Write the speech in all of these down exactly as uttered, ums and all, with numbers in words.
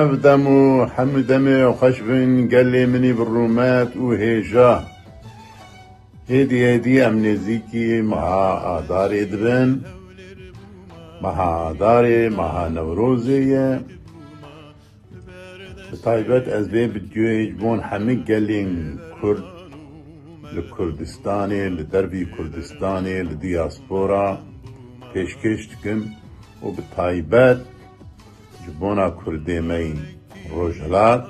Ev dem û hemû demê xweş bin gelê min î bi rûmet û hêja. Hêdî hêdî em nêzîkî meha Adarê dibin. Meha Adarê, meha Newrozê ye. Bi taybet ez vê vîdyoyê ji bo hemî gelên Kurd li Kurdistanê, li dervî Kurdistanê, li diyaspora pêşkêş dikim û bi taybet ji bona Kurdê me yî Rojhilat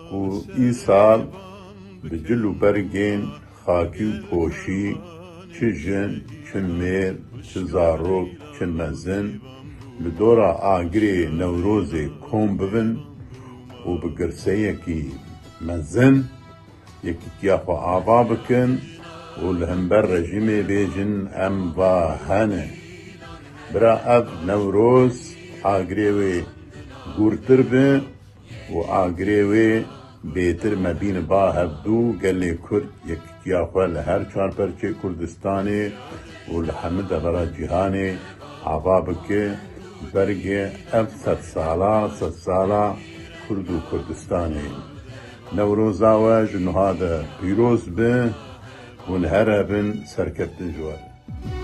ku îsal bi cil û bergên xakî û poşî çi jin, çi mêr, çi zarok, çi mezin li dora agirê Newrozê kom bibin û bi girseyekî mezin yekîtiya xwe ava bikin û li hember rejîmê bêjin, em va hene. Bira ev Newroz agirê wê gûrtir be û agirê wê bêtir me bîne ba hevdû, gelê Kurd yekîtiya xwe li her çar perçê Kurdistanê û li hemî devera cîhanê ava bike, bergê ev sedsala, sedsala Kurd û Kurdistanê. Newroza we ji niha de pîroz be, hûn here bin serkeftin ji we re.